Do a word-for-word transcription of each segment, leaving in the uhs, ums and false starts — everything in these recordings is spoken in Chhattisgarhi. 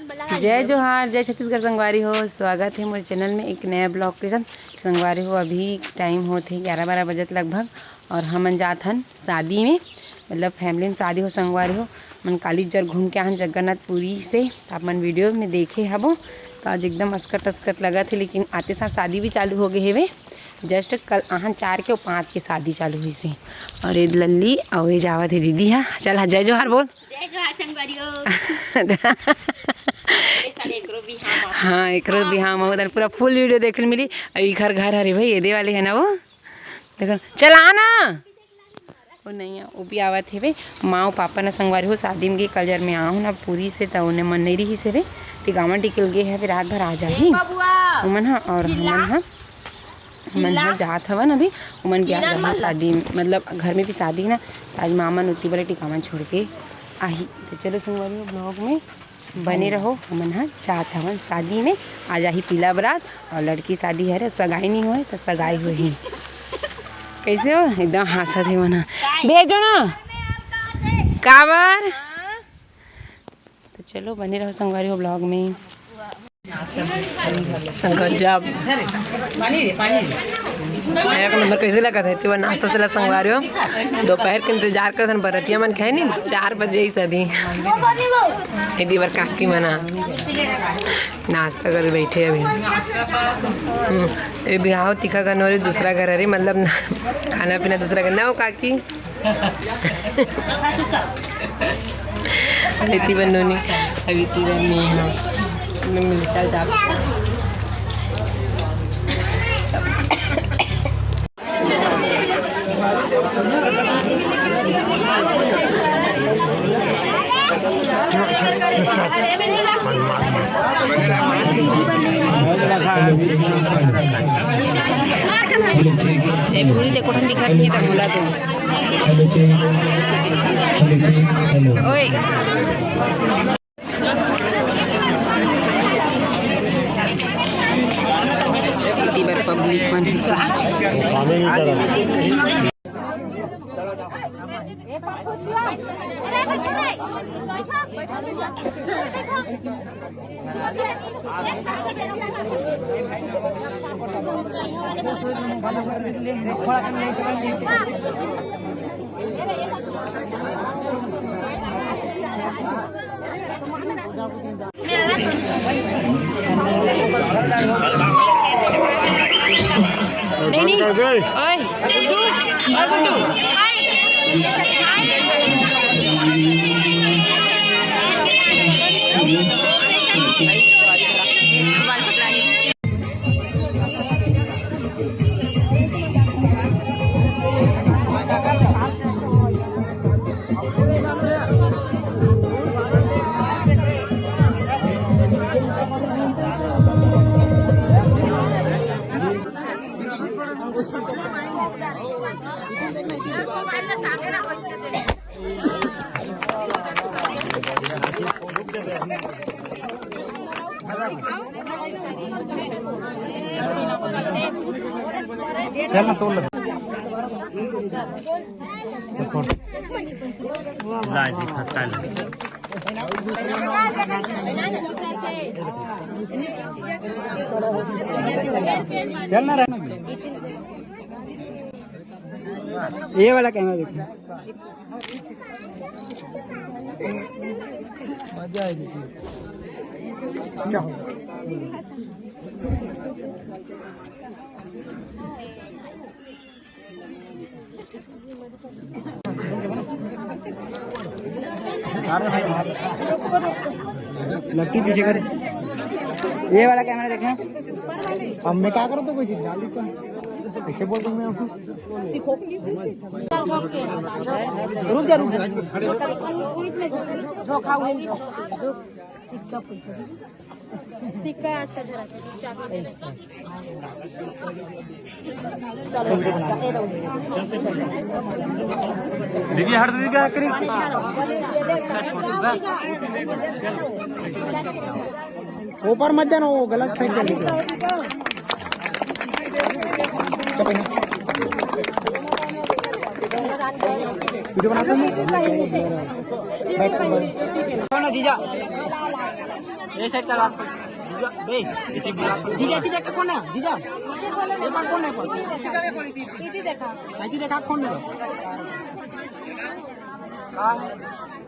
जय जोहार, जय छत्तीसगढ़ संगवारी हो। स्वागत हे मोर चैनल में एक नया ब्लॉग के साथ। संगवारी हो, अभी टाइम होत हे ग्यारह बारह बजत लगभग, और हमन जात हन शादी में, मतलब फैमिली में शादी हो संगवारी हो। मन काली जर घूम के आहन जगन्नाथपुरी से, त आप मन वीडियो में देखे हबो। तो आज एकदम अस्कट अस्कट लगत हे, लेकिन आते साथ शादी भी चालू हो गए हेवे। जस्ट कल आहन चार के, पाँच के शादी चालू होइस हे। और ये लल्ली, और ये जावत हे दीदी हा। चल हा, जय जोहार बोल। जय जोहार संगवारी हो। ए साले एकरो बिहाव म। हाँ, एकरो बिहाव म होत हे, पूरा फुल वीडियो देखे ल मिली। अउ इखर घर हरे भाई, ये दे वाले है ना वो। देखो, चल आ ना। वो नहीं है, वो भी आवत हेवे। माँ अउ पापा ना संगवारी हो शादी में गे, कल जर में आहूँ ना पूरी से, त ओने मन नहीं रहिस हेवे। टिकावन टिकल गे हेवे, रात भर आ जाही। बबुआ। ओमन हा और हमन हा। मन ह जात हवन अभी, ओमन के आ जाही शादी, मतलब घर में भी शादी ना, त आज मामा नोती वाले टिकावन छोड़ के आही। तो चलो संगवारी हो, ब्लॉग में बने रहो। हमन ह जात हवन शादी में, आज आही पीला बरात, और लड़की शादी हरे, सगाई नहीं होए तो सगाई होही। कैसे हो? एकदम हंसत हे मन ह। भेजो ना। काबर? तो चलो बने रहो संगवारी हो ब्लॉग में। गजब। एक नंबर। कैसे लगत हे तेवा नाश्ता से ला संगवारी हो? दोपहर के इंतजार करत हन बरतिया मन, खाए नी, चार बजे ही सभी। एदी बर काकी मना नाश्ता कर बैठे अभी। हम्म, ये बिहाव तीखा करने वाली दूसरा घर हरे, मतलब ना, खाना पीना दूसरा घर ना हो काकी। अभी तीबर नोनी, अभी तीबर में हम मिर्चा डाल। ए, पूरी देखो ठंडी खाती है, बोला तो। ओए। इतनी बार पब्लिक मन है। नहीं, नहीं। ओए, गुड्डू, ओए, गुड्डू। चल ना, तोड़ ले। लाजी खस्ता ले। चल ना, रहना। ये वाला कैमरा देखो। मजा आएगी। लट्टू पीछे कर। ये वाला कैमरा देखें। अब मैं क्या करूँ तो कोई चीज डाल दी तो। ऐसे बोल दूँ मैं आपको। रुक जा, रुक जा। सिक्का अच्छा धरा, चाबी दे। देखिए, हट दीजिए, क्या करी? ऊपर मत जाना, वो गलत साइड चल रही है। वीडियो बनाता हूँ। बैक से बोल। कौन है जीजा? ये सेट करा। जीजा, बे, इसे बुला। जीजा, इसे देखा कौन है? जीजा, ये बार कौन है? इसी देखा। इसी देखा कौन है?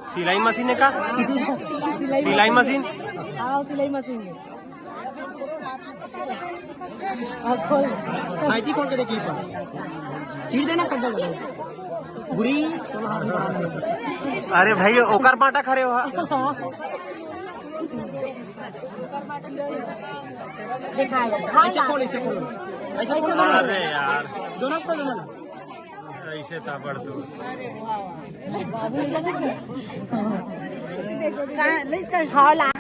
सिलाई मशीन है का? सिलाई मशीन? हाँ, सिलाई मशीन है। अब खोल। आईती खोल के देखिए ऊपर। चीर देना, खड्डा लगा। बुरी। अरे भाई, ओकर बाटा खड़े हो। दिखाओ। हाँ, ऐसे खोल, ऐसे खोल। ऐसे खोल, दोनों। अरे यार। दोनों खोल, दोनों। ऐसे ताबड़ तो। हाँ, ला।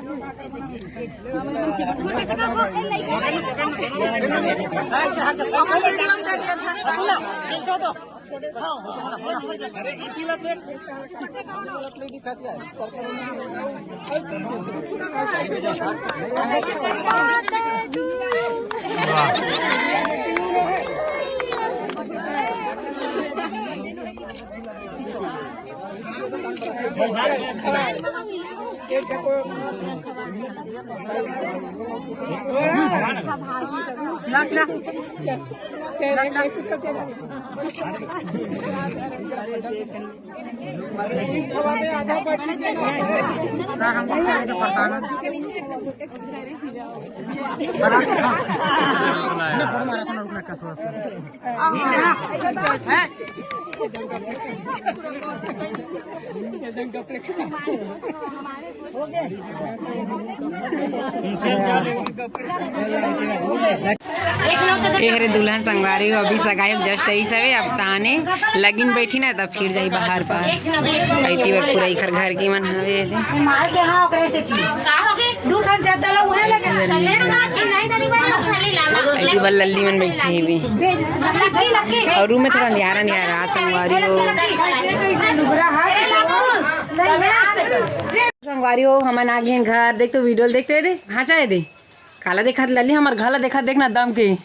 ए हरे दुल्हन संगवारी हो, अभी सगाई जस्ट ऐसा है, अब ताने लगिन बैठी ना, तब फिर जाई बाहर पार। ऐती बर पूरा इखर घर के मन हवे। मार के हाँ, ओकरे से की। का हो गए? दू ठन जब दला उहे लगे। ऐती बर लल्ली मन बैठी हवे। और रूम में थोड़ा अंधियारा अंधियारा, संगवारी हो। संगवारी हो, हमन आ गए घर। देख तो वीडियो ल देखते दे, भांचा है दे। काला देखत लली, हमर घर ला देखत, देखना दम के।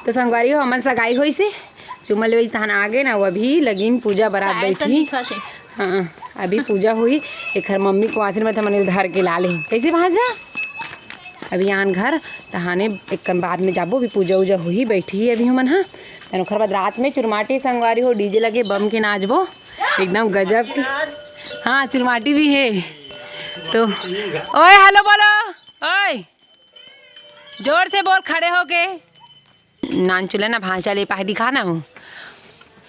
तो संगवारी हो, हमन सगाई होइसे, चुम्मा लेवे तहन आ गए ना, वो अभी लगिन पूजा बरात साया बैठी। सन दिखत हे। हाँ, अभी पूजा हुई। एकर मम्मी को आशीर्वाद हमन धर के ला ले। कैसे भांचा? अभी आन घर तहाने एक कन बाद में जाबो, अभी पूजा उजा हुई, बैठी ही अभी हमन। हाँ, तन ओकर बाद रात में चुरमाटी संगवारी हो, डीजे लगे, बम के नाचबो, एकदम गजब के। हाँ, चुरमाटी भी है। तो ओए, हेलो बोलो। ओए, जोर से बोल, खड़े होके। नानचुला ना भांचा ले पाए दिखा ना हो।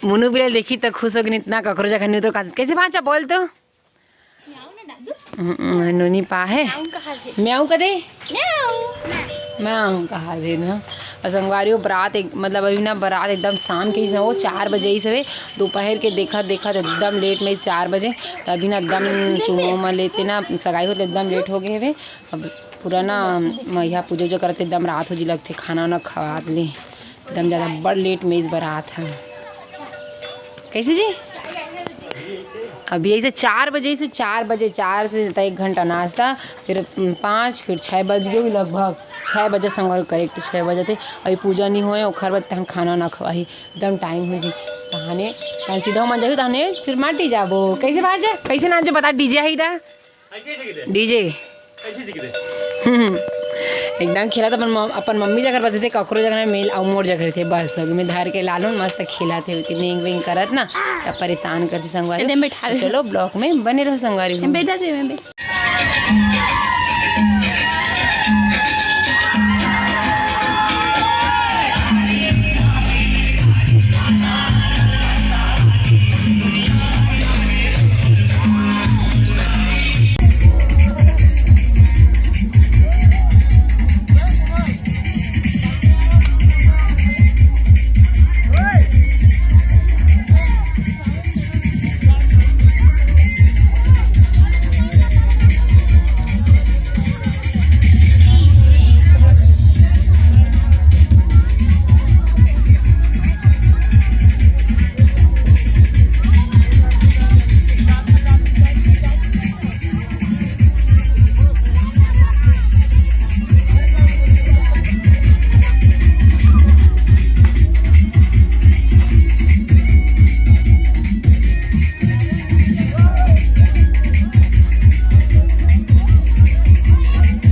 मुनु बिले देखी तो खुश होगी, इतना ककरो जगह नहीं तो का-, कैसे भांचा बोल तो? हम्म, नोनी पा है। म्याऊ कदे? म्याऊ कहा दे ना। और संगवारी हो, बरात एक, मतलब अभी ना बरात एकदम शाम के ही वो चार बजे ही से, दोपहर के देखत देखत एकदम लेट में चार बजे, तो अभी ना एकदम चुमो में लेते ना सगाई होते एकदम लेट हो गए हवे। अब पूरा ना मैया पूजा उजा करत एकदम रात हो जी लगथे, खाना वाना खवात ले एकदम ज़्यादा बड़ लेट में इस बरात है। कैसे जी? अभी ऐसे चार बजे से, चार बजे, चार से त एक घंटा नाश्ता, फिर पाँच, फिर छः बज गए लगभग, छः बजे संगवारी करेक्ट छः बजे थे। अभी पूजा नहीं होए, ओखर बाद तहन खाना ना खवाही, एकदम टाइम हो जी। तहने तहन सीधा मन जाही, तहने चुरमाटी जाबो। कैसे भांचा? कैसे नाचो बता, डीजे है इधर। डीजे। हम्म, एकदम खेला तो अपन म-, अपन मम्मी जगह बस थे, ककरो जगह में मेल अउ मोर जगह थे, बस अभी में धर के लालून मस्त खेला थे, कि नेंग वेंग करत ना, तब परेशान करती संगवारी। एदे में बैठा दे। चलो ब्लॉग में बने रहो संगवारी हो। बैठा दे, मैं बैठ-